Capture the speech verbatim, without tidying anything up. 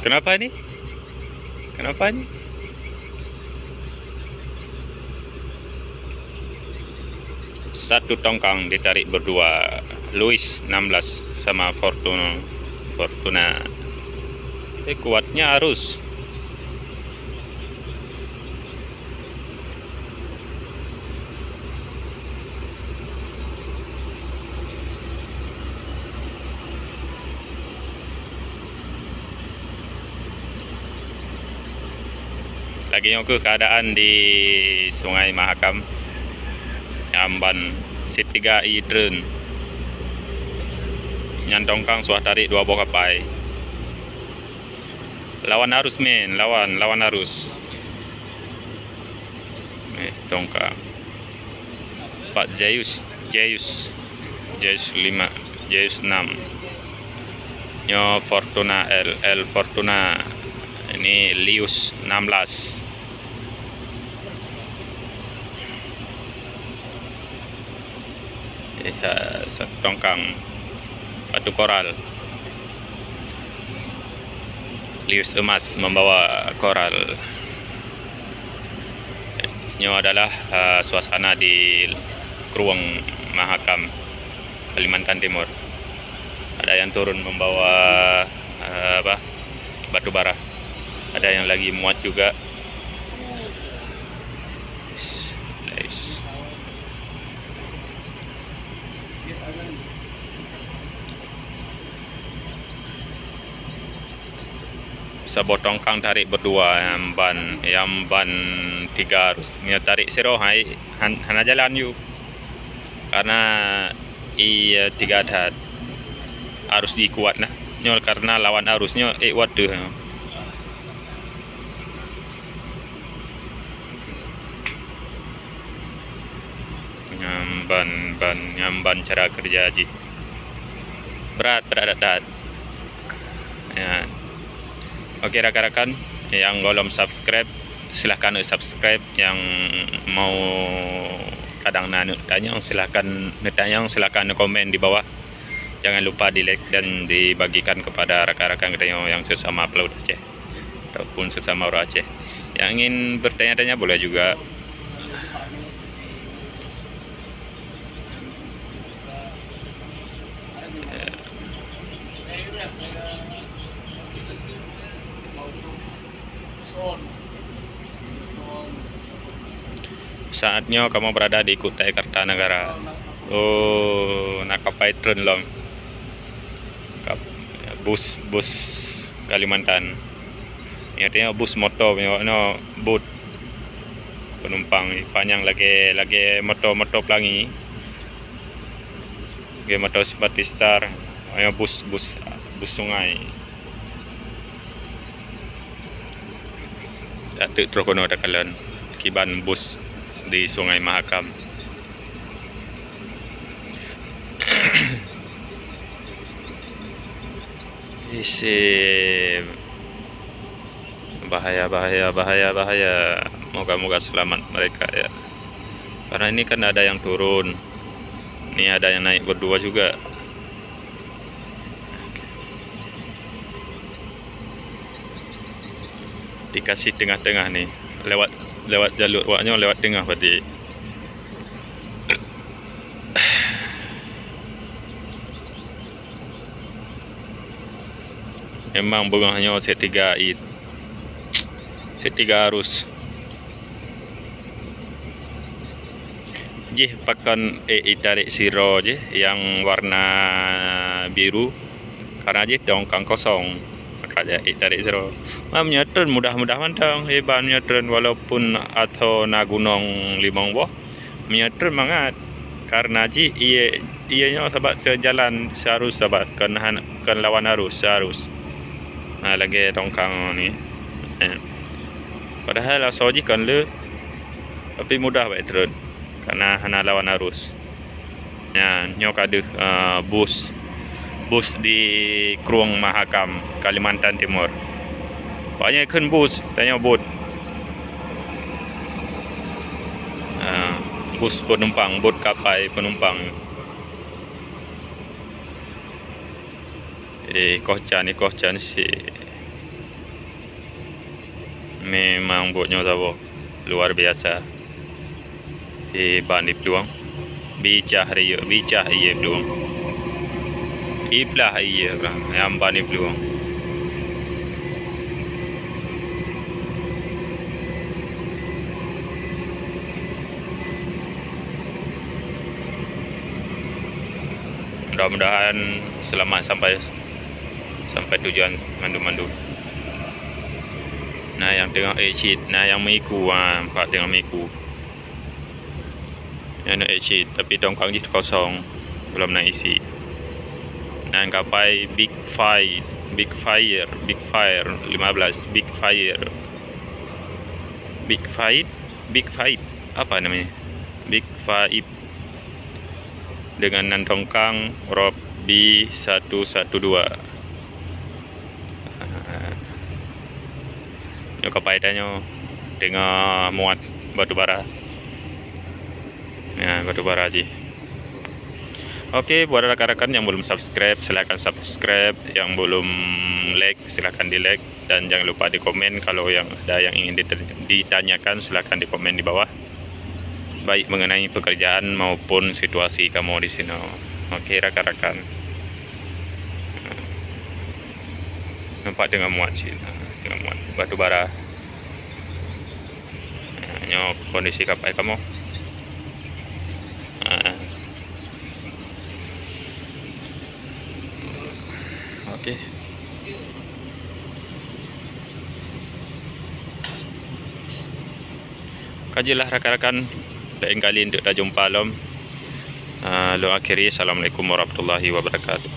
Kenapa ini? Kenapa ini? Satu tongkang ditarik berdua, Luis enam belas sama Fortuna. Fortuna. Eh, kuatnya arus. Lagèe nyoe keuh keuadaan di Sungai Mahakam, nyang ban sitiga ie treun. Nyan tongkang suah tarék dua boh kapai. Lawan arus, men, lawan, lawan arus. Eh, tongkang. Pat Zeus, Zeus, Zeus lima, Zeus enam. Nyoe Fortuna L, L Fortuna. Ini Lius enam belas. Eh, ha, sa-, tongkang batu koral. Lius Emas membawa koral. Nyoe adalah, eh, suasana di Krueng Mahakam, Kalimantan Timur. Ada yang turun membawa, eh, apa, batu bara. Ada yang lagi muat juga. Nice. Saboh tongkang tarék berdua, nyang ban, nyang ban tiga arus. Nyoe tarék sidroe hai, han-, hana jalan yue. Karena ie tiga that. Arus jih kuat nah. Nyoe karena lawan arus nyoe ék watèe. Nyan ban, ban, nyan ban cara kerja jih. Berat, berat that-that. Ya. Oke, rakan-rakan yang golom subscribe, silahkan subscribe. Yang mau kadang na neutanyong, silahkan neutanyong, silahkan komen di bawah. Jangan lupa di-like dan dibagikan kepada rakan-rakan geutanyoe yang sesama pelaut Aceh ataupun sesama orang Aceh. Yang ingin bertanya-tanya boleh juga. Saat nyoe kamoe berada di Kutai Kartanegara. Oh, na kapai treun lom. Kap-, bus, bus Kalimantan. Nyoe teuh bus moto, nyoe, nyoe bot. Penumpang panyang lagèe, lagèe moto-moto pelangi. Lagèe moto Simpati Star. Nyoe bus, bus, bus sungai. Dak teuk troh keunoe takalon kiban bus di Sungai Mahakam. Isi bahaya, bahaya, bahaya, bahaya. Moga-moga selamat mereka, ya. Karena ini kan ada yang turun. Ini ada yang naik berdua juga. Dikasih tengah-tengah ni. Lewat, lewat jalur awak nyoe lewat tengah berarti. Memang beungoh nyoe sitiga ie, sitiga arus. Jih pakon, eh, ie tarék sidroe jih nyang warna biru, karena jih tongkang kosong, maka jih ie tarék sidroe. Ma meunyoe treun mudah-mudah mantong, iban meunyoe treun walaupun ateueh na gunong limong boh, meunyoe treun mangat, karena jih ie, ie nyoe sabab seujalan, searus sabab, kon han-, kon lawan arus, searus. Nah, lagèe tongkang ni. Eh. Padahai asoe jih kon le, tapi mudah bak treun, karena hana lawan arus. Nyan, nyoe ka deuh, eh, bus, bus di Krueng Mahakam, Kalimantan Timur. Awak nyan kheun bus, tanyoe bot. Eh, bus penumpang, bot kapai penumpang. Eh, koh can, eh, koh can si. Memang buet nyoe saboh luar biasa. Di ban di plueng. Bicah riyeuk, bicah ié plueng. Iplah ié urang nyang ban di plueng. Mudah-mudahan selamat sampai, sampai tujuan mandum-mandum. Na nyang teungoh ék cit, na nyang meuiku, ha, nampak teungoh meuiku. Nyan ék cit, tapi tongkang jih kosong, belum na isi. Nyan kapai Big Fight, Big Fire, Big Fire lima belas, Big Fire. Big Fight, Big Fight. Apa namanya? Big Five. Dengan nan tongkang Rob B satu satu dua. Ah. Nyoe kapai tanyoe teungoh muat batu bara. Ya, batu bara jih. Oke, buat rakan-rakan yang belum subscribe, silahkan subscribe. Yang belum like, silahkan di-like. Dan jangan lupa di komen kalau yang ada yang ingin dita-, ditanyakan, silahkan di komen di bawah. Baik mengenai pekerjaan maupun situasi kamoe di sinoe. Oke, rakan-rakan. Nampak teungoh muat cit. Teungoh muat batu bara. Nyoe kondisi kapai kamoe. Ha. Oke. Ka jeuet lah rakan-rakan, laén kali untuk tajumpa lom. Ah, lôn akhiri, Assalamualaikum warahmatullahi wabarakatuh.